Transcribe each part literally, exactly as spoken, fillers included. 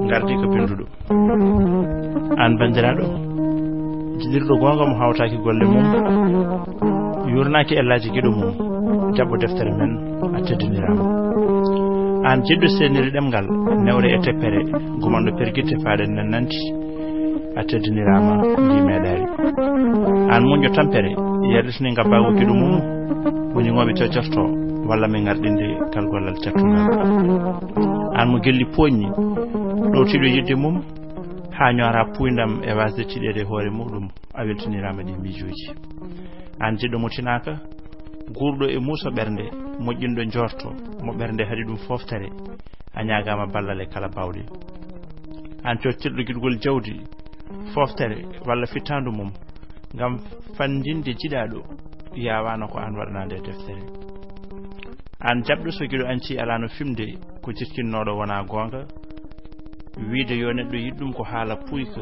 Ngardi ko binduɗo. Aan banndiraaɗo, jiɗirɗo goonga mo hawtaaki golle mum, yuurnaaki ellaaji giɗo mum, jaɓɓo deftere men, a teddiniraama. Aan jiɗɗo seeniri ɗemngal, newre e teppere, gumanɗo pergitte faaɗe nannanti, a teddiniraama, ndi meeɗaari. Aan muñɗo tampere, yarditini ngabbaagu giɗo mum, woni ŋooɓi coccorto, walla mi ngarɗinde kal gollal cattungal. Aan mo gelli pooññi, ɗowtiiɗo yiɗde mum, haa ñoora puuyndam e waasde tiiɗeede hoore muɗum, a weltiniraama ɗi miijooji. Aan jiɗɗo mo tinaaka, guurɗo e muuso ɓernde, moƴƴinɗo njoorto, mo ɓernde haɗi ɗum fooftere, a ñaagaama ballal e kala baawɗe. Aan cottirɗo giɗgol jawdi, fooftere walla fittaandu mum, ngam fanndinde jiɗaaɗo, yaawaano ko aan waɗanaa nde deftere. Aan jaɓɗo so giɗo añci alaa no fimde, ko jiskinnooɗo wonaa goonga, wiide yo neɗɗo yiɗ ɗum ko haala puyka,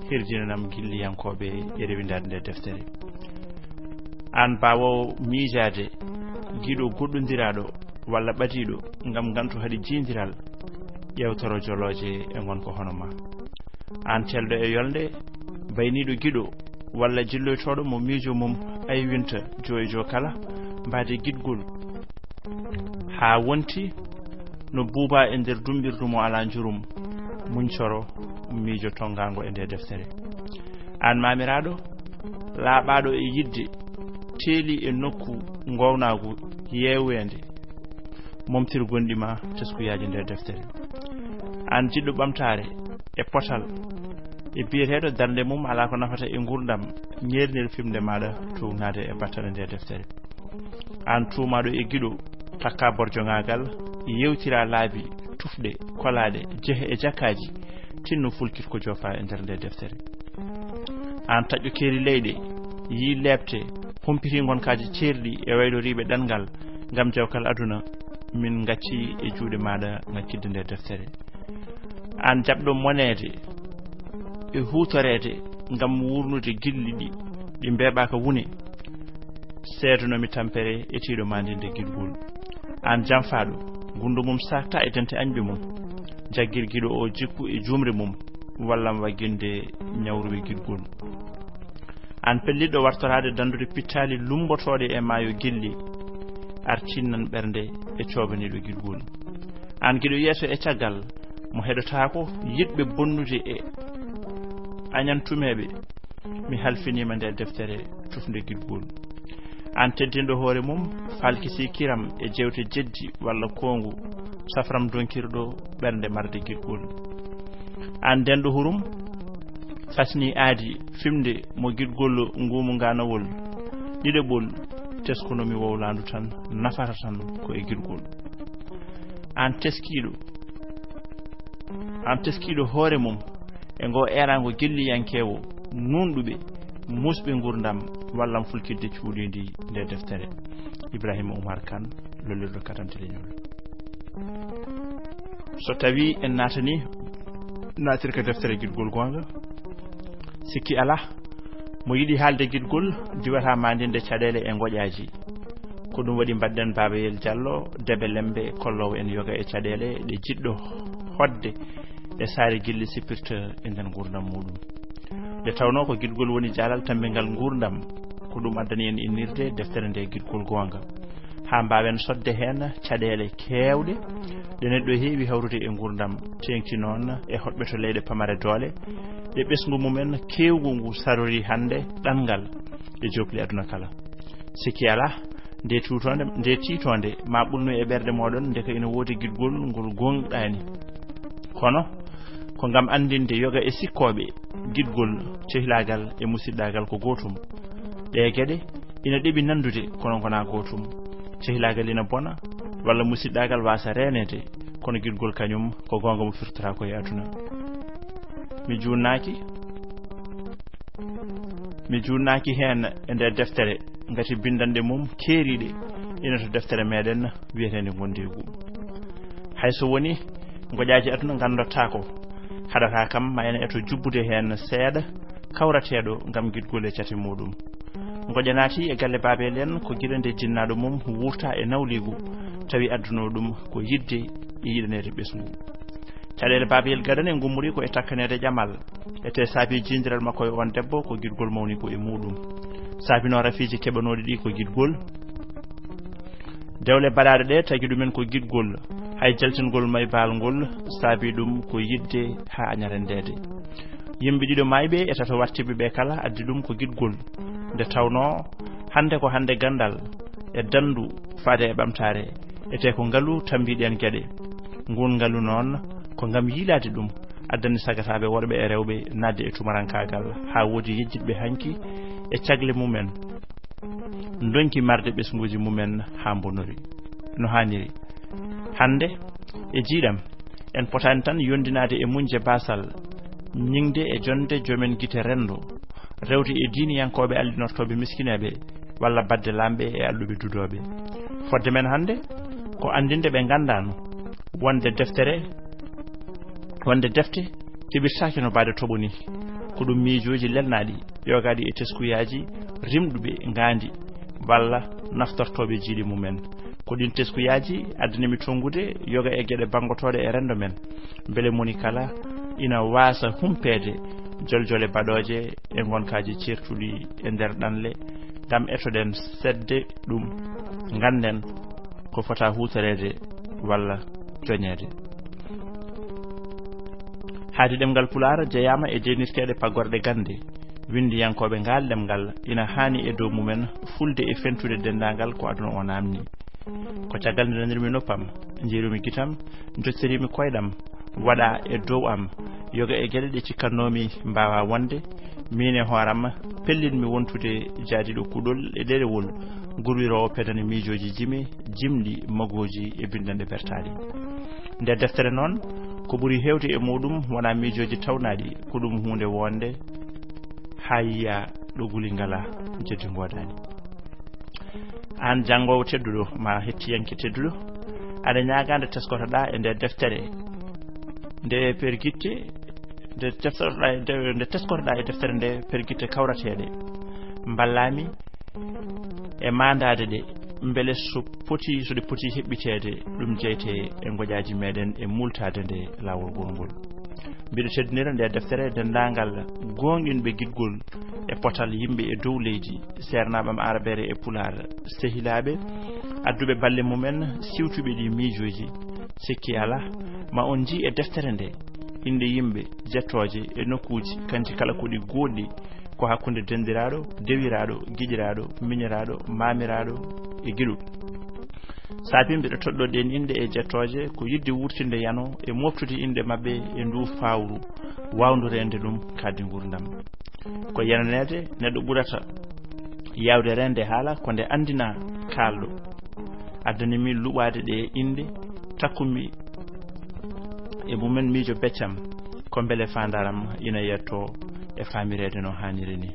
hirjinanam gilliyankooɓe e rewindaade nde deftere. Aan baawoowo miijaade giɗo goɗɗondiraaɗo walla ɓadiiɗo ngam ngantu haɗi jiyndiral, ƴeewtoro jolooje e ngonka hono ma. Aan teelɗo e yolnde, bayniiɗo giɗo walla jilloytooɗo mo miijo mum aywinta joo e joo kala, mbaade giɗgol haa wonti no buubaa e nder dummbirdu mo alaa njurum, muñcoro miijo tonngaango e nde deftere. Aan maamiraaɗo, laaɓaaɗo e yiɗde, teeli e nokku ngoownaagu yeeweende, momtir gonɗi ma teskuyaaji nde deftere. Aan jiɗɗo ɓamtaare e potal e biyeteeɗo darnde mum alaa ko nafata e nguurndam, ñeernir fimde maaɗa tuugnaade e battane nde deftere. Aan tuumaaɗo e giɗo, takkaa borjogaagal, yeewtiraa laabi, tufɗe, kolaaɗe, jehe e jakkaaji, tinno fulkit ko joofaa e nder nde deftere. Aan taƴɗo keeri leyɗe, yii leepte, humpitii ngonkaaji ceerɗi e wayloriiɓe ɗanngal ngam jawkal aduna, min ngacci e juuɗe maaɗa ngakkidde nde deftere. Aan jaɓɗo moneede e huutoreede ngam wuurnude gilli ɗi, ɗi mbeeɓaaka wune, seedanomi tampere e tiiɗo maa ndin nde giɗgol. Aan janfaaɗo, gunndo mum saaktaa e dente añɓe mum, jaggir giɗo o jikku e juumre mum, wallam wagginde ñawruɓe giɗgol. Aan pellitɗo wartoraade danndude pittaali lummbotooɗe e maayo gilli, artinnan ɓernde e coobaniiɗo giɗgol. Aan giɗo yeeso e caggal, mo heɗotaako yiɗɓe bonnude e añantumeeɓe, mi halfiniima nde deftere tufnde giɗgol. Aan teddinɗo hoore mum, falkisii kiram e jeewte jeddi walla koongu, safram donkirɗo ɓernde marde giɗgol. Aan denɗo hurum, fasni aadi fimde mo giɗgol nguumu ngaanawol, ɗiɗaɓol, teskunomi wowlaandu tan, nafata tan ko e giɗgol. Aan teskiiɗo, aan teskiiɗo hoore mum e ngo eeraango gilliyankeewo, nuunɗuɓe, muusɓe nguurndam, wallam fulkitde cuuɗiindi nde deftere. Ibrahima Oumar Kane, lollirɗo katante leñol. So tawii en naatanii naatirka deftere Giɗgol Goonga, sikki alaa, mo yiɗi haalde giɗgol, diwataa maa ndinde caɗeele e ngoƴaaji. Ko ɗum waɗi mbaɗɗen Babayel Diallo, Debe Lemmbe, kolloowo en yoga e caɗeele ɗe jiɗɗo hoɗde e saare gilli sippirta e nder nguurndam muuɗum. Nde tawnoo ko giɗgol woni jaalal tammbingal nguurndam, ko ɗum addani en innirde deftere nde Giɗgol Goonga, haa mbaawen sodde heen caɗeele keewɗe ɗe neɗɗo heewi hawrude e nguurndam, teeŋti noon e hoɗɓe to leyɗe pamare doole, ɗe ɓesngu mumen keewgu ngu sarorii hannde ɗanngal e jookli aduna kala. Sikki alaa, nde tuutoonde, nde tiitoonde maa ɓulnu e ɓerɗe mooɗon, ndeke ina woodi giɗgol ngol gooŋɗaani. Kono, ko ngam anndinde yoga e sikkooɓe, giɗgol, cehilaagal e musiɗɗaagal ko gootum. Ɗee geɗe ina ɗeɓi nanndude, kono ngonaa gootum. Cehilaagal ina bona, walla musiɗɗaagal waasa reeneede, kono giɗgol kañum ko goonga mo firtoraa ko e aduna. Mi juunnaaki, mi juunnaaki heen e nder deftere, ngati binndanɗe mum keeriiɗe ina to deftere meeɗen wiyeteende Ngondiigu. Hay so woni ngoƴaaji aduna nganndotaako, haɗataa kam ma ene eto jubbude heen seeɗa kawrateeɗo ngam giɗgol e cate muuɗum. Ngoƴa naati e galle Baabel en ko gila nde jinnaaɗo mum wuurta e nawliigu, tawi addunoo ɗum ko yiɗde e yiɗaneede ɓesngu. Caɗeele Baabel gadane ngummorii ko e takkaneede ƴamal, ete saabi jiindiral makko e oon debbo ko giɗgol mawni ko e muuɗum. Saabinoo rafiiji keɓanooɗi ɗi ko giɗgol. Dewle baɗaaɗe ɗe tagi ɗumen ko giɗgol, hay jaltingol maybal ngol saabi ɗum ko yiɗde haa aña renndeede. Yimɓe ɗiɗo maayɓe e tato wattiiɓe ɓe kala addi ɗum ko giɗgol, nde tawnoo hannde ko hannde ganndal e danndu faade e ɓamtaare, etee ko ngalu tammbii ɗeen geɗe. Nguun ngalu noon ko ngam yiilaade ɗum addani sagataaɓe worɓe e rewɓe naatde e tumarankaagal, haa woodi yejjitɓe hanki e cagle mumen ndonki marde ɓesnguuji mumen haa mbonori no haaniri. Hannde, e jiiɗam, en potaani tan yondinaade e muñje baasal, ñiŋde e jonde joomen gite renndo, rewde e diiniyankooɓe alɗinortooɓe miskineeɓe, walla baɗde laamɓe e alɗuɓe dudooɓe. Fodde men hannde, ko anndinde ɓe nganndaano wonde deftere, wonde defte keɓirtaake no baɗe toɓo ni. Ko ɗum miijooji lelnaaɗi, yogaaɗi e teskuyaaji rimɗuɓe ngaandi, walla naftortooɓe jiiɗi mumen. Ko ɗiin teskuyaaji addani mi tonngude yoga e geɗe banngotooɗe e renndo men, mbele moni kala ina waasa humpeede joljole baɗooje e ngonkaaji ceertuɗi e nder ɗanle, ngam etoɗen seedde ɗum, ngannden ko fota huutoreede walla joñeede. Haade ɗemngal Pulaar jeyaama e jeenirteeɗe paggorɗe gannde, winndiyankooɓe ngaal ɗemngal ina haani e dow mumen fulde e fentude denndaangal ko aduna o naamni. Ko caggal nde nanirmi noppam, njiirumi gitam, njottirimi koyɗam, waɗa e dow am yoga e geɗe ɗe cikkannoomi mbaawa wonde, miin e hooram pellinmi wontude jaadiiɗo kuɗol e ɗerewol, gurwiroowo pedane miijooji jime, jimɗi, magooji e binndanɗe bertaaɗi. Nde deftere noon, ko ɓuri heewde e muuɗum wonaa miijooji tawnaaɗi, ko ɗum huunde woonde haa yiya ɗo guli ngalaa, jeddi ngoodaani. Aan janngoowo tedduɗo, ma hettiyanke tedduɗo, aɗa ñaagaa nde teskotoɗaa e nde deftere, nde pergitte, nde teskotoɗaa e de-, nde teskotoɗaa e deftere nde pergitte kawrateeɗe, mballaami e maandaade ɗe, mbele so poti, so ɗe poti heɓɓiteede, ɗum jeyte e ngoƴaaji meeɗen e multaade nde laawol ngol ngol. Mbiɗo teddinira nde deftere denndaangal gooŋɗinɓe giɗgol e potal yimɓe e dow leydi, seernaaɓe am Aarabeere e Pulaar, sehilaaɓe, adduɓe balle mumen, siwtuɓe ɗi miijooji. Sikki alaa, ma on njii e deftere nde inɗe yimɓe, jettooje e nokkuuji, kanji kala ko ɗi gooɗɗi, ko hakkunde denɗiraaɗo, dewiraaɗo, giƴiraaɗo, miñiraaɗo, maamiraaɗo e giɗo. Saabi mbiɗa toɗɗoo ɗeen inɗe e jettooje, ko yiɗde wurtinde yano e moftude inɗe maɓɓe e nduu faawru, waawndu reende ɗum kadi nguurndam. Ko yenaneede neɗɗo ɓurata yaawde reende haala ko nde anndina kaalɗo. Addani mi luɓaade ɗe inɗe, takkumi e mumen miijo beccam, ko mbele faandaaram ina yettoo e faamireede no haaniri ni.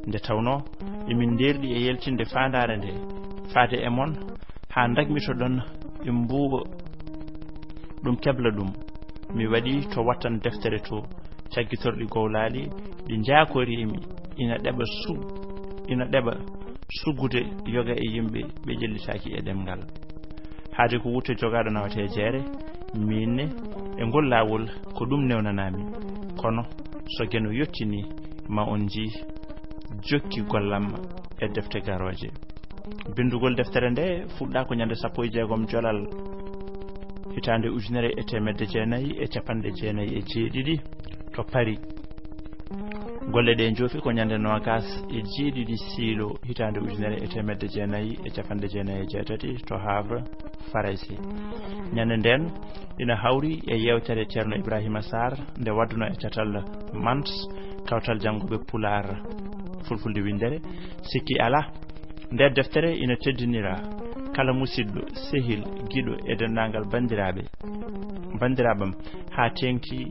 Nde tawnoo emin ndeerɗi e yeltinde faandaare nde, faade e mon, haa ndakmitoɗon e mbuuwa ɗum kebla ɗum, mi waɗi to wattan deftere to, caggitorɗi gowlaali ɗi njaakorii mi, ina ɗeɓa su-, ina ɗeɓa suggude yoga e yimɓe ɓe ƴellitaaki e ɗemngal. Haade ko wutte jogaaɗo nawata e jeere, miin ne, e ngol laawol, ko ɗum newnanaa mi. Kono, so Geno yottinii, ma on njii jokki gollam e defte garooje. Binndugol deftere nde fuɗɗaa ko ñande sappo e jeegom Jolal, hitaande ujunere e teemedde jeenayi e capanɗe jeenayi e jeeɗiɗi, to Paris. Golle ɗe njoofi ko ñande noogas e jeeɗiɗi Siilo, hitaande ujunere e teemedde jeenayi e capanɗe jeenayi e jeetati, to Havre, Farayse. Ñande nden ina hawri e yeewtere Ceerno Ibrahima Sarr nde waɗduno e catal Mans, kawtal janngooɓe Pulaar. Fulfulde winndere, sikki alaa, nde deftere ina teddinira kala musidɗo, sehil, giɗo e denndaangal banndiraaɓe, banndiraaɓam, haa teeŋti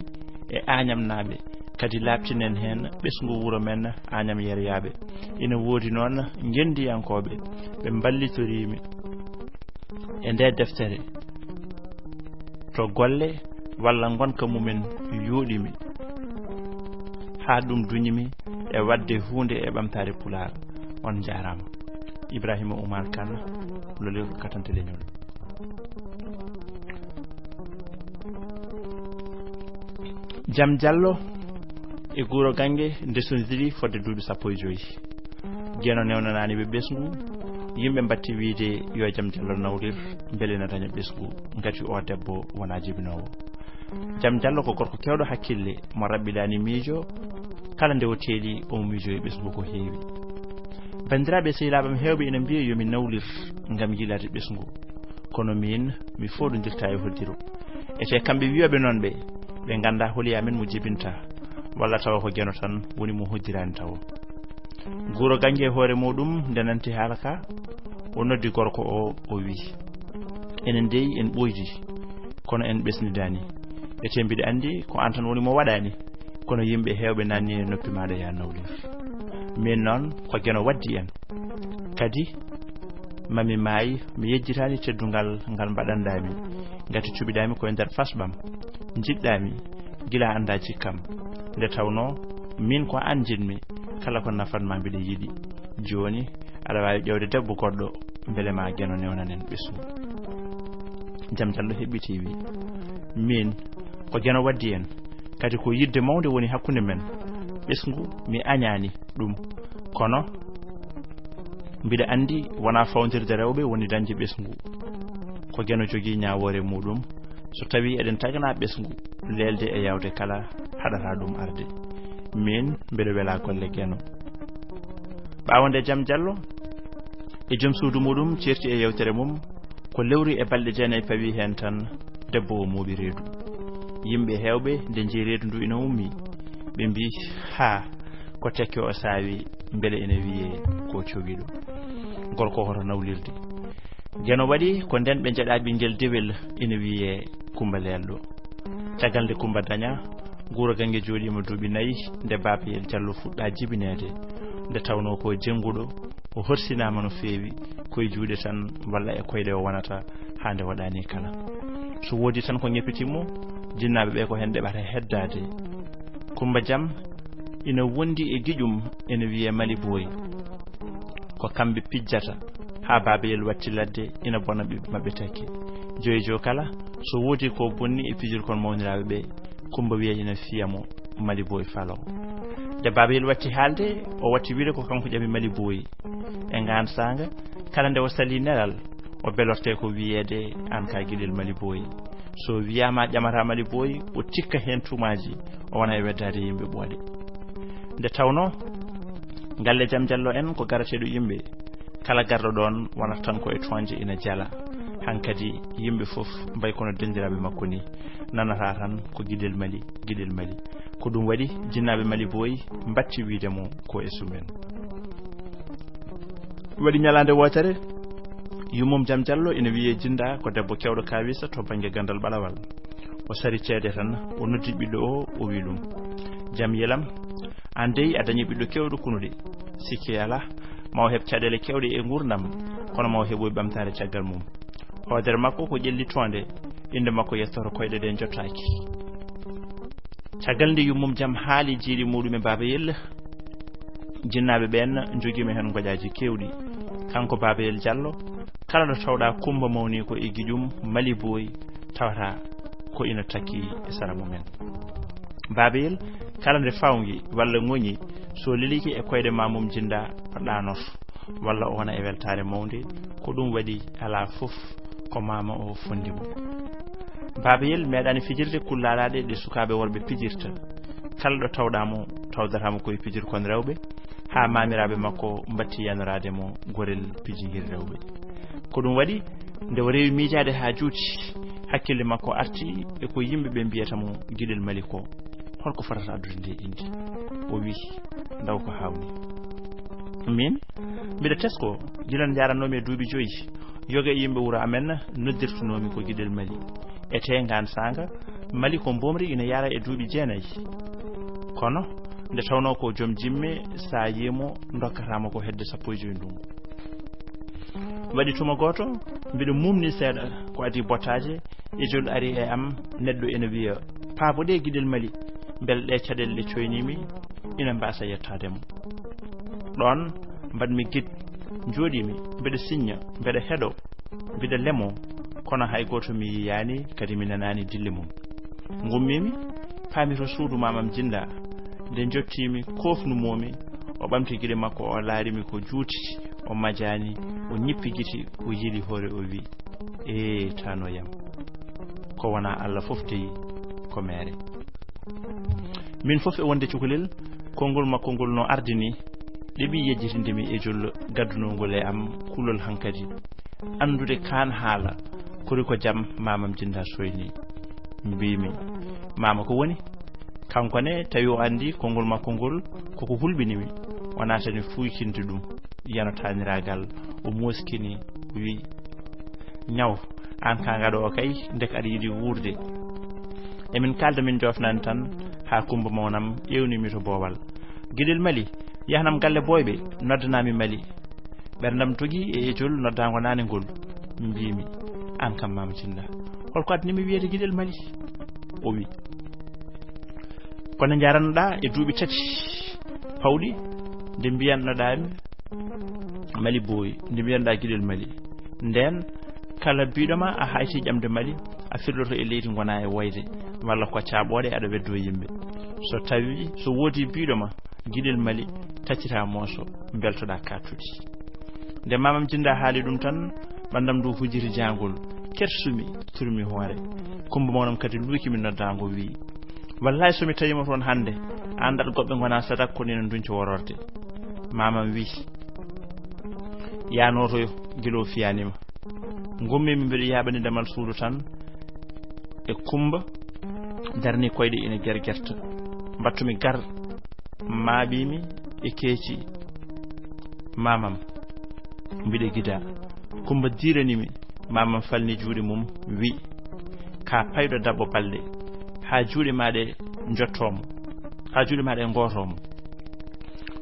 e Aañamnaaɓe, kadi laaɓtinen heen ɓesngu wuro men Aañam Yeryaaɓe. Ina woodi noon ngenndiyankooɓe ɓe mballitoriimi e nde deftere to golle walla ngonka mumen yooɗimi, haa ɗum duñimi e waɗde huunde e ɓamtaare Pulaar. On njaaraama. Ibrahima Oumar Kane, lolirɗo katante leñol. Jam Jallo e Guuro Gannge ndesondiri fodde duuɓi sappo e joy. Geno newnanaani ɓe ɓesngu, yimɓe mbatti wiyde yo Jam Jallo nawlir, mbele na daña ɓesngu, ngati o debbo wonaa jibinoowo. Jam Jallo ko gorko keewɗo hakkille, mo raɓɓiɗaani miijo, kala nde o teeli omo miijo e ɓesngu ko heewi. Banndiraaɓe e sehilaaɓe am heewɓe ina mbiya yo mi nawlir ngam yilaade ɓesngu. Kono miin, mi fooɗondirta e hoddiro. Ete kamɓe wiyooɓe noon ɓe, ɓe nganndaa holi amen mo jibinta, walla tawa ko Geno tan woni mo hoddiraani tawo. Guuro Gannge e hoore muuɗum nde nanti haala ka, o noddi gorko o, o wi, "Enen dey en ɓooydi, kono en ɓesnidaani. Ete mbiɗa anndi ko aan tan woni mo waɗaani, kono yimɓe heewɓe nanni e noppi maaɗa ya nawlir. Miin noon ko Geno waddi en. Kadi, mami maayi, mi yejjitaani teddungal ngal mbaɗanɗaami. Ngati cuɓiɗaami ko e nder fasɓam, njiɗɗaami, gila annda jikkam. Nde tawnoo, miin ko aan njiɗmi, kala ko nafatma mbiɗa yiɗi. Jooni, aɗa waawi ƴeewde debbo goɗɗo, mbele ma Geno newnanen ɓesngu." Jam Jallo heɓɓitii wi, "Miin, ko Geno waddi en, kadi ko yiɗde mawnde woni hakkunde men. Ɓesngu, mi añaani ɗum. Kono, mbiɗa anndi wonaa fawndirde rewɓe woni dañde ɓesngu. Ko Geno jogii ñaawoore muuɗum. So tawii eɗen tagnaa ɓesngu, leelde e yawde kala haɗata ɗum arde. Miin, mbiɗa welaa golle Geno." Ɓaawo nde Jam Jallo e joom suudu muuɗum ceerti e yeewtere mum, ko lewru e balɗe jeenayi pawi heen tan, debbo o mooɓi reedu. Yimɓe heewɓe nde njii reedu ndu ina ummii, ɓe mbii, "Haa, ko tekke o saawi, mbele ina wiyee ko cowiiɗo. Gorko hoto nawlirde." Geno waɗi ko ndeen ɓe njeɗa ɓinngel dewel ina wiyee Kumba Leelɗo. Caggal nde Kumba daña, Guuro Gannge jooɗiima duuɓi nayi nde Baabayel Jallo fuɗɗa jibineede. Nde tawnoo ko jennguɗo, o horsinaama no feewi, ko e juuɗe tan walla e koyɗe o wonata haa nde waɗani kala. So woodi tan ko ñeppitii mo, jinnaaɓe ɓe ko heen ɗeɓata heddaade. Kumba Jam ina wondi e giƴum ene wiyee Mali Booy. Ko kamɓe pijjata haa Baabayel watti ladde ina bona ɓiɓɓe maɓɓe takke. Joyi jo kala, so woodi ko bonni e pijirkon mawniraaɓe ɓe, Kumba wiya ina fiya mo Mali Booy falo. Nde Baabayel watti haalde, o watti wiide ko kanko ƴami Mali Booy. E ngaan saanga, kala nde o salii nelal, o belorte ko wiyeede, "Aan ka giɗel Mali Booy." So wiyaama ƴamata Mali Booy, o tikka heen tumaaji, o wona e weddaade yimɓe ɓooɗe. Nde tawnoo, galle Jam Jallo en ko garateeɗo yimɓe, kala garɗo ɗoon wonata tan ko e toñde ina jala. Hankadi yimɓe fof mbayi kono denndiraaɓe makko ni, nanata tan ko giɗel Mali, giɗel Mali. Ko ɗum waɗi jinnaaɓe Mali Booy mbatti wiyde mo ko e sumen. Waɗi ñalaande wootere, yummum Jam Jallo ina wiyee Jinnda, ko debbo keewɗo kaawisa to bannge ganndal ɓalawal. O sari ceede tan, o noddi ɓiɗɗo o, o wi ɗum, "Jam yelam, aan dey a dañi ɓiɗɗo keewɗo kunuɗe. Sikki alaa, ma o heɓ caɗeele keewɗe e nguurndam, kono ma o heɓoy ɓamtaare caggal mum." Hoodere makko ko ƴellitoonde, innde makko yettoro koyɗe ɗe jottaaki. Caggal nde yummum Jam haali jiiɗi muuɗum e Baabayel, jinnaaɓe ɓeen njogiima heen ngoƴaaji keewɗi. Kanko Baabayel Jallo, kala ɗo tawɗa Kumba mawni ko e giƴum Mali Booy, tawata ko ina takki e sara mumen. Baabayel, kala nde fawngi walla ŋoñi, so lelike e koyɗe ma mum Jinnda, o ɗaanoto, walla o wona e weltaare mawnde, ko ɗum waɗi alaa fof ko maama o fondi mo. Baabayel meeɗaani fijirde kullaalaaɗe ɗe sukaaɓe worɓe pijirta. Kala ɗo tawɗaa mo, tawdataa mo ko e pijirkon rewɓe, haa maamiraaɓe makko mbatti yanoraade mo gorel pijingel rewɓe. Ko ɗum waɗi, nde o rewi miijaade haa juuti, hakkille makko arti e ko yimɓe ɓe mbiyata mo giɗel Mali ko. Holko fotata addude nde innde? O wi, "Ndaw ko haawnii." Min mbiɗa tesko, gila njaranoomi e duuɓi joyi, yoga e yimɓe wuro amen noddirtunoomi ko Giɗel Mali. E tee ngaan saanga, Mali ko mboomri ina yara e duuɓi jeenayi. Kono nde tawnoo ko joom jimme, so a yiimo, ndokkataama ko hedde sappo e joyi ndunngu. Waɗi tuma gooto, mbiɗo mumni seeɗa, ko adii bottaaje, e jol ari e am, neɗɗo ina wiya, "Paabo ɗe Giɗel Mali, mbele ɗe caɗeele ɗe coynimi ina mbaasa yettaade mo." Ɗoon mbaɗmi gid, njooɗimi, mbeɗa siñña, mbeɗa heɗo, mbiɗa lemo, kono hay gooto mi yiyaani, kadi mi nanaani dille mum. Ngummimi, paami to suudu Maamam Jinda. Nde njottiimi, koofnumoomi, o ɓamti gide makko, o laarimi ko juuti, o majaani, o ñippi giti, o yili hoore, o wi, "Ee, tano yam, ko wona Allah fof dey ko meere." Min fof e wonde cukalel, konngol makko ngol no ardini, ɗeɓi yejjitinde mi e jollo gaddunoo ngol e am kulol hankadi. Anndude kaan haala, kori ko jam Maamam Jinda soyni. Mbiimi, "Maama, ko woni?" Kanko ne, tawi o anndi konngol makko ngol, koko hulɓini mi. O naatani fuykinde ɗum, yano taaniraagal, o mooskini, wi, "Ñaw, aan kaa ngaɗo o kay, ndek aɗa yiɗi wuurde." Emin kaalda min joofnaani tan, haa Kummba mawnam ƴeewni mi to boowal. "Giɗel Mali, yahnam galle Booyɓe, noddanaa mi Mali." Ɓerndam dogi e ejol noddaango naane ngol. Mbiimi, "Aan kam, Maama Jinda, holko addani mi wiyeede Giɗel Mali?" O wi, "Ko nde njarannoɗaa e duuɓi tati pawɗi, nde mbiyannoɗaa mi Mali Booy, nde mbiyannoɗaa Giɗel Mali. Ndeen, kala biiɗo ma a hayti ƴamde Mali, a firloto e leydi ngonaa e woyde, walla ko caaɓooɗe aɗa weddoo yimɓe. So tawi, so woodii biiɗo ma Giɗel Mali, taccita mooso, mbeltoɗaa kaattuɗi." Nde Maamam Jinda haali ɗum tan, ɓanndam ndu hujjiti jaangol, kersumi, turmi hoore. Kummba mawnam kadi luuki mi noddaango, wi, "Wallaay, so mi tawiima toon hannde, a anndat goɓɓe ngonaa sadak kono ina ndunca wororde." Maamam wi, "Yaa nootoyo, gila o fiyaani ma." Ngummimi mbiɗo yaaɓani damal suudu tan, e Kummba darni koyɗe ina gergerta. Mbattumi gar, maaɓimi e keeci Maamam. Mbiɗo gida. Kummba diiranimi, Maamam falni juuɗe mum, wi, "Ka payɗo daɓɓo balɗe, haa juuɗe ma ɗe njottoomo, haa juuɗe ma ɗe ngootoomo."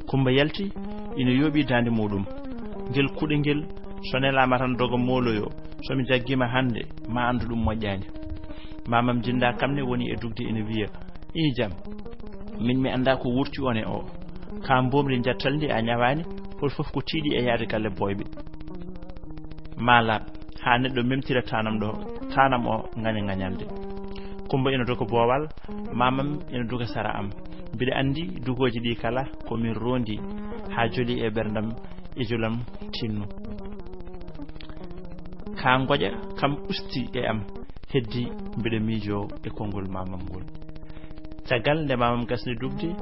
Kummba yalti, ina yooɓi daande muɗum. Ngel kuɗe ngel, so nelaama tan doga mooloyo, so mi jaggiima hannde, ma anndu ɗum moƴƴaani. Maamam Jinda kam ne woni e dugde ina wiya, "Ii jam, min mi anndaa ko wurti on e o. Ka mboomri njattal ndi a ñawaani, hol fof ko tiiɗi e yahde galle Booyɓe. Ma laaɓ, haa neɗɗo memtira tanam ɗo, tanam o ngaña ngañalde." Kummba ina doga boowal, Maamam ina doga sara am. Mbiɗa anndi dugooji ɗi kala ko min roondi haa joli e ɓerndam e jolam tinnu. Ka ngoƴa kam usti e am, heddi mbiɗa miijoo e konngol Maamam ngol. Caggal nde Maamam gasni dugde,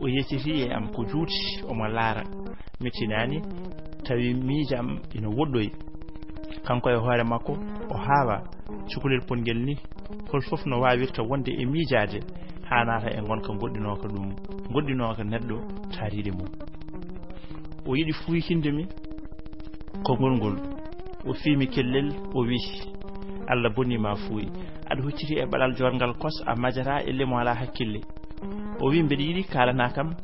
o yecciti e am ko juuti, omo laara. Mi tinaani, tawi miijam ina woɗɗoyi. Kanko e hoore makko, o haawa. Cukalel pongel ni, hol fof no waawirta wonde e miijaade, haa naata e ngonka goɗɗinooka ɗum, goɗɗinooka neɗɗo taariiɗe mum. O yiɗi fuykinde mi konngol ngol. O fii mi kellel, o wii, "Allah bonni ma fuuy. Aɗa hucciti e ɓalal joorngal kos, a majata e lemo alaa hakkille." O wii, "Mbeɗa yiɗi kaalanaa kam,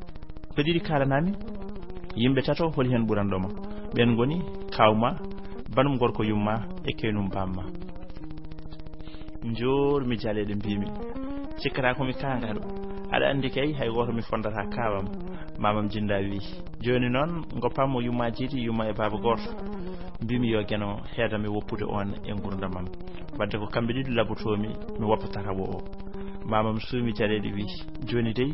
mbeɗa yiɗi kaalanaa mi yimɓe tato, holi heen ɓuranɗo ma? Ɓeen ngoni kaaw ma, banum gorko yumma e keenum bamma." Njoormi jaleeɗe, mbiimi, "Cikkata ko mi kaangaɗo. Aɗa anndi kay, hay gooto mi fondata kaawam." Maamam Jinda wii, "Jooni noon, ngoppam mo yumma jiidi, yumma e baaba gooto." Mbiimi, "Yo Geno heedam e woppude on e ngurdamam. Wadde ko kamɓe ɗiɗo labotoomi, mi woppa tataɓo o." Maamam suumi jaleeɗe, wii, "Jooni dey,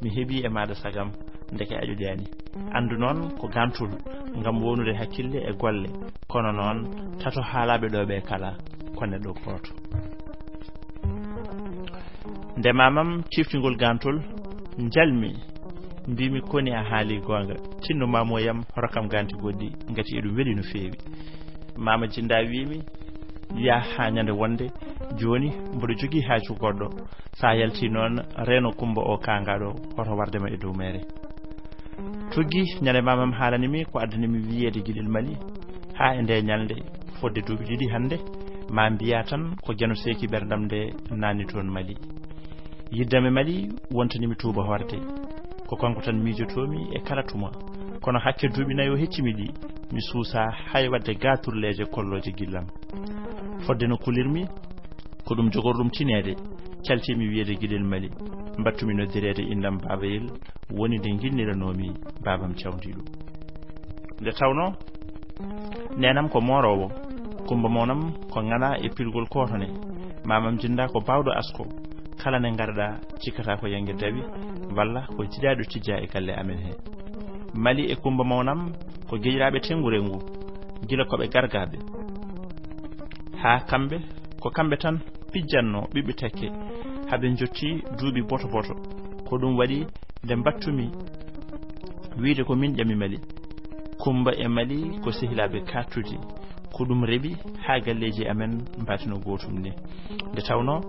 mi heɓii e maaɗa sagam, ndeke a ƴoƴaani. Anndu noon ko gantul ngam wownude hakkille e golle, kono noon tato haalaaɓe ɗo ɓe kala ko neɗɗo gooto." Nde Maamam ciftingol gantol, njalmi, mbiimi, "Koni a haali goonga, tinno maamoyam, rokkam ganti goɗɗi, ngati eɗum weli no feewi." Maama Jinda wiimi, "Yah haa ñande wonde, jooni mboɗo jogii haaju goɗɗo. Sa yalti noon, reeno Kummba o kaangaɗo, hoto warde ma e dow meere." Tuggi ñande mamam haalani mi ko addani mi wiyeede giɗel Mali. Haa e nde ñalnde, fodde duuɓi ɗiɗi hannde, ma mbiya tan ko Geno seeki ɓerndam nde naanni toon Mali. Yiddam e Mali wontani mi tuuba hoorde. Ko kanko tan miijotoomi e kala tuma. Kono hakke duuɓi nayi o heccimi ɗi, mi suusa hay waɗde gaaturleeje kollooje gillam. Fodde no kulirmi, ko ɗum jogorɗum tineede, caltimi wiyeede giɗel Mali. Mbattumi noddireede inndam Babayel, woni nde nginniranoomi baabam cawndiiɗo. Nde tawnoo, neenam ko mooroowo, Kumba Mawnam ko ŋana e pirgol kootone, maamam jinnda ko baawɗo asko, kala nde ngarɗa cikkata ko yannge dawi, walla ko jiɗaaɗo tijja e galle amen he. Mali e Kumba Mawnam ko giƴiraaɓe tenngu renngu, gila ko ɓe gargaaɓe. Haa kamɓe, ko kamɓe tan pijjannoo ɓiɓɓe tekke, haa ɓe njotti duuɓi boto boto. Ko ɗum waɗi nde mbattumi wiyde ko min ƴami Mali. Kumba e Mali ko sehilaaɓe kaattude. Ko ɗum rewi haa galleeji amen mbaatino gootum ni. Nde tawnoo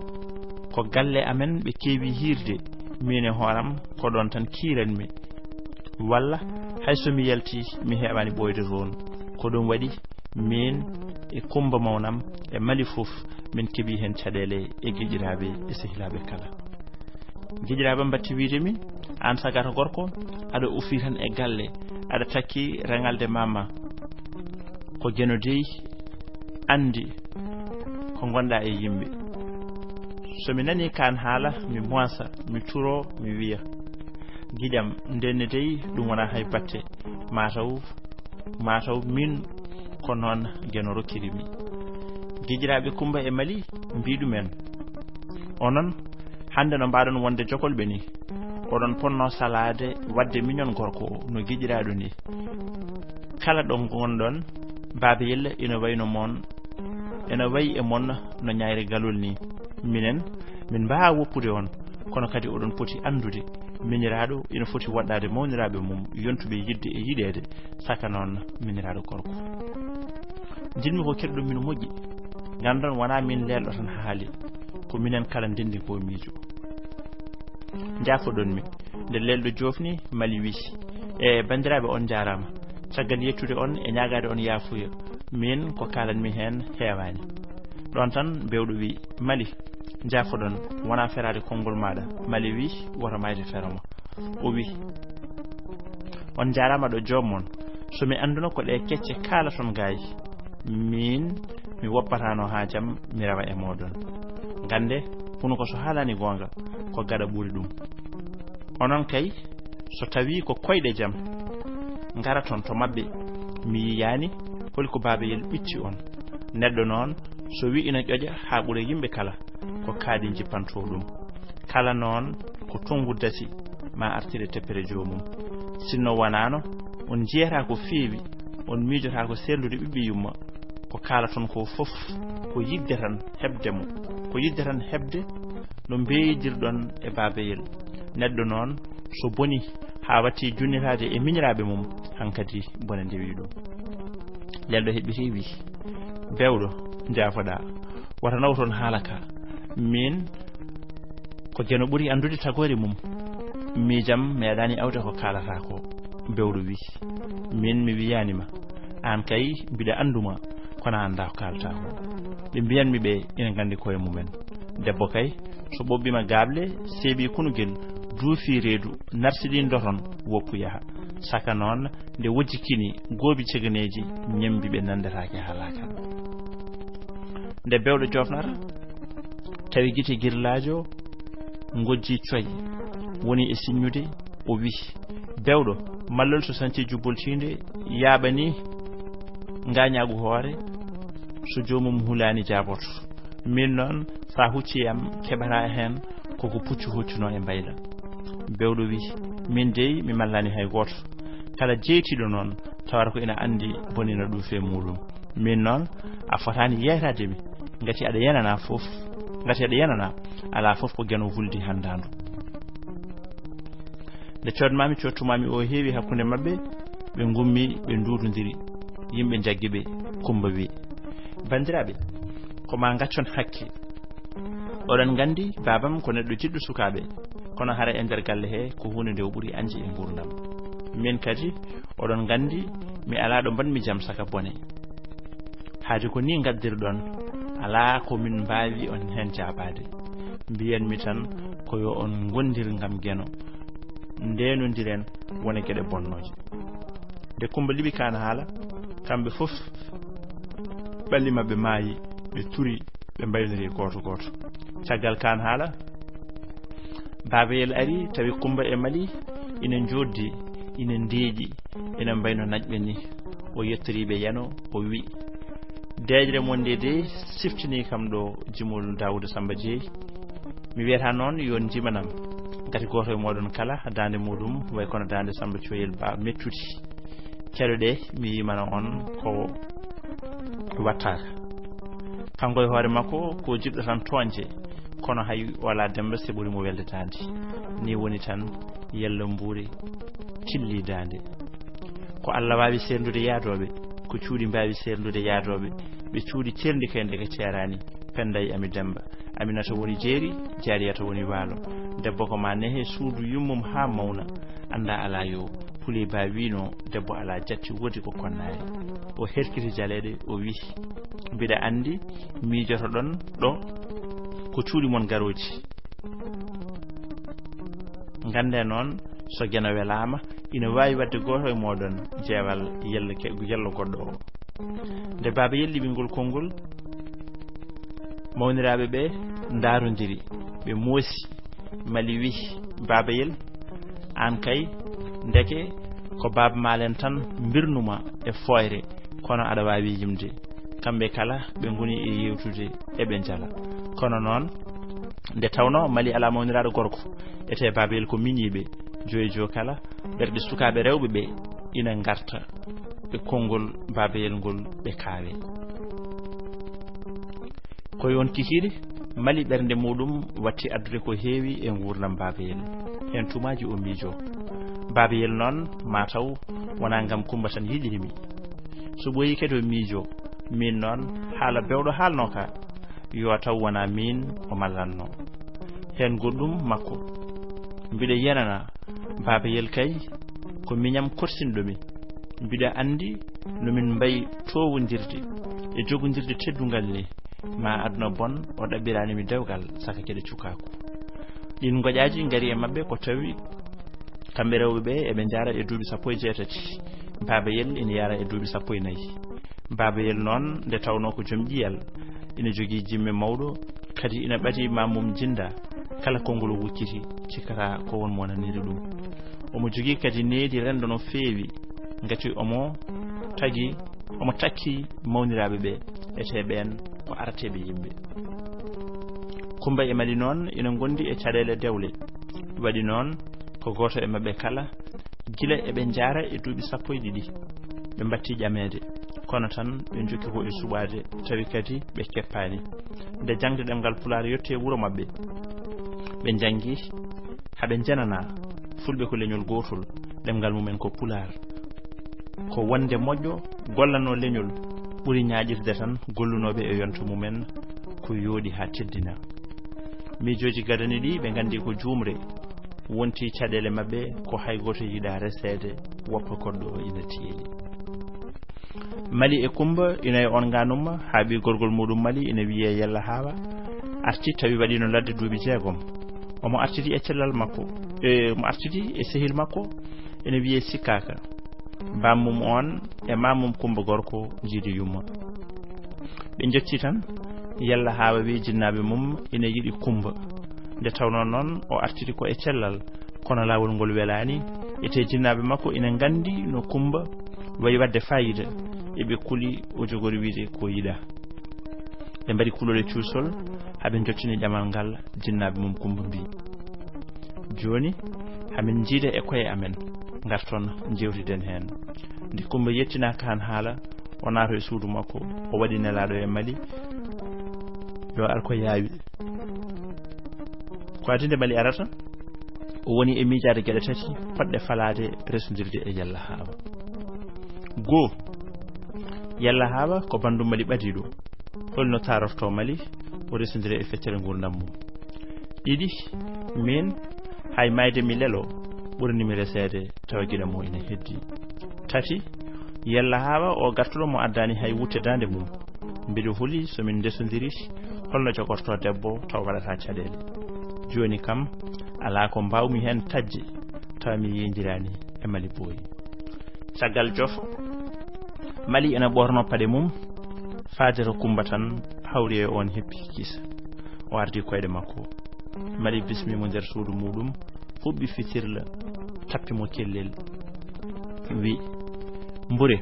ko galle amen ɓe keewi hiirde, miin e hooram ko ɗoon tan kiiranmi. Walla hay so mi yalti, mi heewaani ɓooyde toon. Ko ɗum waɗi miin e Kumba Mawnam e Mali fof, min keɓi heen caɗeele e giƴiraaɓe e sehilaaɓe kala. Giƴiraaɓe mbatti wiyde mi, aan sagata gorko, aɗa ufi tan e galle, aɗa takki rengalde mama. Ko Geno dey anndi ko ngonɗa e yimɓe. So mi nani kaan haala, mi moisa, mi turo, mi wiya, giƴam, ndenne dey ɗum wona hay batte. Mataw, mataw min ko noon Geno rokkiri mi. Giƴiraaɓe Kumba e Mali mbii ɗumen, onon hannde no mbaaɗon wonde jokolɓe ni, oɗon ponno salaade waɗde miñon gorko o no giƴiraaɗo ni. Kala ɗo ngonɗon, Baaba Yella ina wayno mon, ina wayi e mon no ñaayre galol ni. Minen, min mbaawa woppude on, kono kadi oɗon poti anndude, miñiraaɗo ina foti woɗɗaade mawniraaɓe mum, yontuɓe yiɗde e yiɗeede, saka noon miñiraaɗo gorko. Njiɗmi ko keɗoɗon mi no moƴƴi, nganndon wonaa min leelɗo tan haali, ko minen kala ndenndi ko miijo. Njaafoɗon mi. Nde leelɗo joofni, Mali wii, e banndiraaɓe, on njaaraama. Caggal yettude on e ñaagaade on yaafuya, miin ko kaalanmi heen heewaani. Ɗoon tan bewɗo wii, Mali, njaafoɗon, wonaa feraade konngol maaɗa. Mali wii, woto maayde fero ma. O wii, on njaaraama ɗo joom mon. So mi annduno ko ɗe kecce kaalaton gaay, miin mi woppataano haa jam mi rewa e mooɗon. Ngannde, hunuko so haalaani goonga, ko gaɗa ɓuri ɗum. Onon kay, so tawii ko koyɗe jam, ngaraton to maɓɓe, mi yiyaani holi ko Baaba Yel ɓitti on. Neɗɗo noon, so wii ina ƴoƴa haa ɓura yimɓe kala, ko kaaɗi njippantoo ɗum. Kala noon ko tonngu dasi, ma artire teppere joomum. Sinno wanaano, on njiyataa ko feewi, on miijotaa ko seerndude ɓiɓɓe yumma. Ko kaalaton ko fof, ko yiɗde tan heɓde mo, ko yiɗde tan heɓde no mbeeyidirɗon e Baaba Yel. Neɗɗo noon, so boni haa watti junnitaade e miñiraaɓe mum, hankadi bone ndewi ɗum. Leelɗo heɓɓiti wii, bewɗo, njaafoɗaa, wata naw toon haala ka. Miin ko Geno ɓuri anndude tagoore mum. Miijam meeɗaani awde ko kaalataa ko. Bewɗo wii, miin mi wiyaani ma. Aan kay mbiɗa annduma, kono a anndaa ko kaalataa ko. Ɓe mbiyanmi ɓe ina nganndi koye mumen. Debbo kay, so ɓoɓɓiima gaable, seeɓi kunugel, duufi reedu, narsiɗi ndoton, woppu yaha. Saka noon, nde wojjikini goobi ceganeeji, ñemmbi ɓe nanndataake haalaka. Nde bewɗo joofnata, tawi gite girlaajo ngojji coy, woni e siññude, o wii, bewɗo, mallol so sañci jubboltiinde, yaaɓani ngaañaagu hoore, so joomum hulaani jaaboto. Miin noon, so a huccii am, keɓataa heen koko puccu huccunoo e mbayla. Bewɗo wii, miin dey, mi mallaani hay gooto. Kala jeytiiɗo noon, tawata ko ina anndi bonina ɗum fee muuɗum. Miin noon, a fotaani yeeytaade mi. Ngati aɗa yenanaa fof, ngati aɗa yenanaa, alaa fof ko Geno wuldi hanndaandu. Nde coodmaami, coodtumaami o heewi hakkunde maɓɓe, ɓe ngummi, ɓe nduudondiri. Yimɓe njaggi ɓe, Kumba wii, banndiraaɓe, ko maa ngaccon hakke. Oɗon nganndi, baabam ko neɗɗo jiɗɗo sukaaɓe, kono hara e nder galle he, ko huunde nde o ɓuri añde e nguurndam. Min kadi, oɗon nganndi, mi alaa ɗo mbaɗmi jam saka bone. Haade ko nii ngaddirɗon, alaa ko min mbaawi on heen jaabaade. Mbiyanmi tan ko yo on ngondir ngam Geno. Ndeenondiren wona geɗe bonnooje. Nde Kummba liɓi Kaan Haala, kamɓe fof ɓalli maɓɓe maayi, ɓe turi, ɓe mbaynori gooto gooto. Caggal Kaan Haala, Baaba Yel ari, tawi Kummba e Mali ina njooddi, ina ndeeƴi, ina mbayno naƴɓe ni. O yettori ɓe yano, o wi', "Deeƴre mon nde dey siftinii kam ɗo jimol Daawuda Samba Jeey. Mi wiyata noon, yo on njimanam. Ngati gooto e mooɗon kala, daande muuɗum way kono daande Samba Cooyel Ba mettude. Keɗoɗee, mi yimana on ko wattaaka." Kanko e hoore makko, ko jiɗɗo tan tooñde, kono hay o alaa Demmba, se ɓuri mo welde daande. Ni woni tan, yalla mbuuri tilli daande. Ko Allah waawi seerndude yaadooɓe, ko cuuɗi mbaawi seerndude yaadooɓe, ɓe cuuɗi ceerndi kay ndeke ceeraani. Pennday Ami Demmba, Aminata woni jeeri, Jaariyata woni waalo. Debbo ko ma nehe suudu yummum haa mawna, annda alaa yo. Puley Ba wiino, debbo alaa jatti woodi ko konnaari. O herkiti jaleeɗe, o wi', "Mbiɗa anndi miijotoɗon ɗo ko cuuɗi mon garooji. Ngannde noon, so Geno welaama, ina waawi waɗde gooto e mooɗon jeewal yalla ke-, yalla goɗɗo o." Nde Baaba Yel liɓi ngol konngol, mawniraaɓe ɓe ndaarondiri, ɓe moosi. Mali wi', "Baaba Yel, aan kay, ndeke ko Baaba Maalen tan mbirnuma e fooyre, kono aɗa waawi yimde." Kamɓe kala, ɓe ngoni e yeewtude, eɓe njala. Kono noon, nde tawnoo Mali alaa mawniraaɗo gorko, etee Baaba Yel ko miñiiɓe, joyi jo kala, ɓerɗe sukaaɓe rewɓe ɓe ina ngarta e konngol Baaba Yel ngol, ɓe kaawe. Ko yon kikiiɗe, Mali ɓernde muuɗum watti addude ko heewi e nguurndam Baaba Yel. Heen tumaaji o miijo. Baaba Yel noon, maa taw wonaa ngam Kummba tan yiɗiri mi. So ɓooyii kadi o miijo, miin noon, haala bewɗo haalnoo ka, yo taw wonaa miin o mallatnoo. Heen goɗɗum makko. Mbiɗa yenana, Baaba Yel kay, ko miñam korsinɗo mi. Mbiɗa anndi no min mbayi toowondirde e jogondirde teddungal ni. Ma aduna bon, o ɗaɓɓiraani mi dewgal saka geɗe cukaaku. Ɗiin ngoƴaaji ngari e maɓɓe ko tawi kamɓe rewɓe ɓe eɓe njaara e duuɓi sappo e jeetati. Baaba Yel ina yaara e duuɓi sappo e nayi. Baaba Yel noon, nde tawnoo ko joom ƴiyal, ina jogii jimme mawɗo, kadi ina ɓadii ma mum jinnda, kala konngol o wucciti, cikkata ko won mo naniri ɗum. Omo jogii kadi needi renndo no feewi, ngati omo tagi, omo takki mawniraaɓe ɓe, etee ɓeen ko arateeɓe yimɓe. Kummba e Mali noon ina ngondi e caɗeele dewle. Waɗi noon, ko gooto e maɓɓe kala, gila eɓe njaara e duuɓi sappo e ɗiɗi, ɓe mbatti ƴameede. Kono tan ɓe njokki ko e suɓaade, tawi kadi ɓe keppaani. Nde jaŋde ɗemngal Pulaar yotti e wuro maɓɓe, ɓe njanngi haa ɓe njenanaa. Fulɓe ko leñol gootol, ɗemngal mumen ko Pulaar. Ko wonde moƴƴo gollanoo leñol ɓuri ñaaƴirde tan gollunooɓe e yonto mumen ko yooɗi haa teddina. Miijooji gadani ɗi ɓe nganndi ko juumre, wonti caɗeele maɓɓe ko hay gooto yiɗaa reseede, woppa goɗɗo o ina teeli. Mali e Kummba ina e on nganumma, haa ɓii gorgol muuɗum Mali ina wiyee Yalla Haawa, arti tawi waɗiino ladde duuɓi jeegom. Omo artidi e cellal makko, e, mo artidi e sehil makko, ina wiyee Sikkaaka. Bammum on e mammum Kummba gorko njiidi yumma. Ɓe njocci tan, Yalla Haawa wi jinnaaɓe mum ina yiɗi Kummba. Nde tawnoo noon o artiri ko e cellal, kono laawol ngol welaani, etee jinnaaɓe makko ina nganndi no Kummba wayi waɗde faayiida, eɓe kuli o jogori wiyde ko yiɗaa. Ɓe mbaɗi kulol e cuusol, haa ɓe njoccini ƴamal ngal, jinnaaɓe mum Kummba mbii, "Jooni, hamin njiida e koye amen, ngarton njeewtiden heen." Nde Kummba yettinaa Kaan Haala, o naato e suudu makko, o waɗi nelaaɗo e Mali, yo ar ko yaawi. Ko adii nde Mali arata, o woni e miijaade geɗe tati potɗe falaade, resondirde e Yalla Haawa. Goo, Yalla Haawa ko banndum Mali ɓadiiɗo. Holno taarortoo Mali, o resondira e feccere nguurndam mum. Ɗiɗi, miin, hay maayde mi lelo, ɓurani mi reseede tawa giɗo mo ina heddii. Tati, yalla haawa o gartuɗo mo addaani hay wutte daande mum. Mbiɗo huli so min ndesondiri, holno jogorto debbo taw waɗata caɗeele. Jooni kam, alaa ko mbaawmi heen taƴde tawa mi yeyndiraani e Mali Booyi. Caggal jof, Mali ina ɓoorno paɗe mum, faade to Kummba tan, hawri e oon heppi kiisa. O ardi koyɗe makko. Mali bismii mo nder suudu muuɗum, huɓɓi fitirla, tappi mo kellel, wi: "Mbure,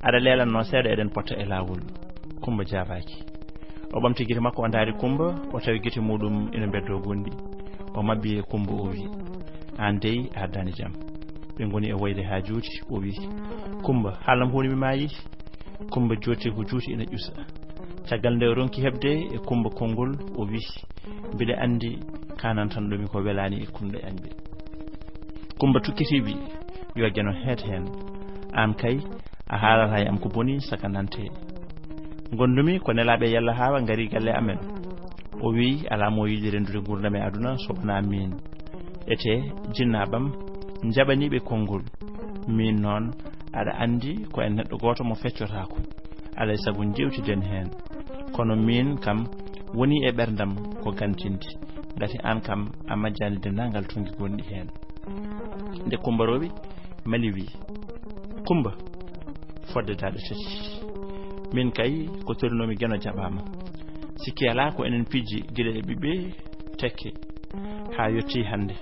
aɗa leelanno seeɗa, eɗen potta e laawol." Kummba jaabaaki. O ɓamti gite makko, o ndaari Kummba, o tawi gite muuɗum ina mbeddoo gonɗi. O maɓɓi e Kummba, o wi: "Aan dey, a addaani jam." Ɓe ngoni e woyde haa juuti, o wi: "Kummba, haalam huunde mi maayi." Kummba jooɗti ko juuti ina ƴusa. Caggal nde o ronki heɓde e Kummba konngol, o wi: "Mbiɗa anndi kaanantanɗo mi ko welaani e kunɗe añɓe." Kummba tukkiti wi: "Yo geno heet heen. Aan kay, a haalata e am ko boni, saka nante. Ngondumi ko nelaaɓe yalla haawa ngari galle amen." O wi: "Alaa mo yiɗi renndude nguurndam e aduna so wonaa miin. Etee, jinnaaɓam njaɓaniiɓe konngol. Miin noon, aɗa anndi ko en neɗɗo gooto mo feccotaako. Alaa e sago njeewtiden heen. Kono miin kam, woni e ɓerndam ko gantinde. Ngati aan kam, a majjaani denndaangal tongi gonɗi heen." Nde Kummba roowi, Mali wi: "Kummba, fodde daaɗe tati. Min kay, ko torinoomi geno jaɓaama. Sikki alaa ko enen pijji gila e ɓiɓɓe tekke haa yettii hannde.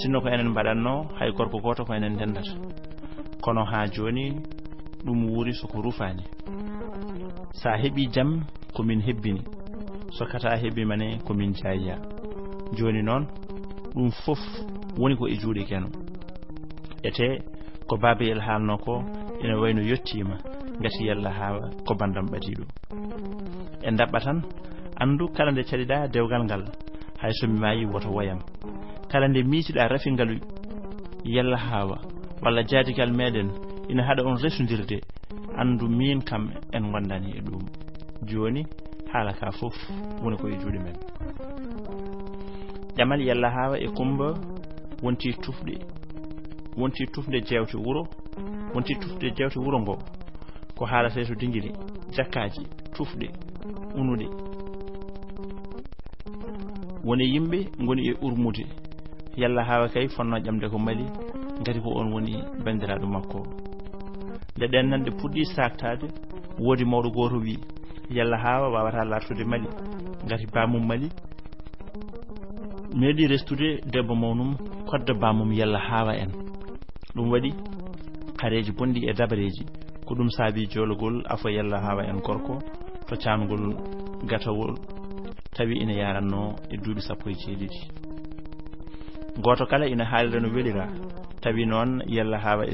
Sinno ko enen mbaɗatnoo, hay gorko gooto ko enen ndenndata. Kono haa jooni, ɗum wuuri so ko rufaani. So a heɓii jam, ko min hebbini. So kata heɓiima ne, ko min jaayiya. Jooni noon, ɗum fof woni ko e juuɗe geno. Etee, ko Babayel haalnoo ko ina wayno yettiima, ngati yalla haawa ko banndam ɓadiiɗo. En ndaɓɓa tan, anndu kala nde caɗiɗaa dewgal ngal, hay so mi maayi, woto woyam. Kala nde miitiɗaa rafi ngalu yalla haawa walla jaadigal meɗen ina haɗa on resondirde, anndu miin kam en ngondaani e ɗum. Jooni, haala ka fof woni ko e juuɗe men." Ƴamal yalla haawa e Kummba wonti tufɗe, wonti tufnde jeewte wuro, wonti tufnde jeewte wuro ngo. Ko haaletee to dingili, jakkaaji, tufɗe, unuɗe. Woni yimɓe ngoni e urmude. Yalla haawa kay fonnoo ƴamde ko Mali, ngati ko oon woni banndiraaɗo makko. Nde ɗeen nanɗe puɗɗii saaktaade, woodi mawɗo gooto wi: "Yalla haawa waawataa laartude Mali, ngati baamum Mali meeɗii restude debbo mawnum, kodda baamum yalla haawa en." Ɗum waɗi xareeji bonɗi e dabareeji. Ko ɗum saabii joolagol afo yalla haawa en gorko to caangol gatawol, tawi ina yaarannoo e duuɓi sappo e jeeɗiɗi. Gooto kala ina haalira no welira, tawi noon yalla haawa e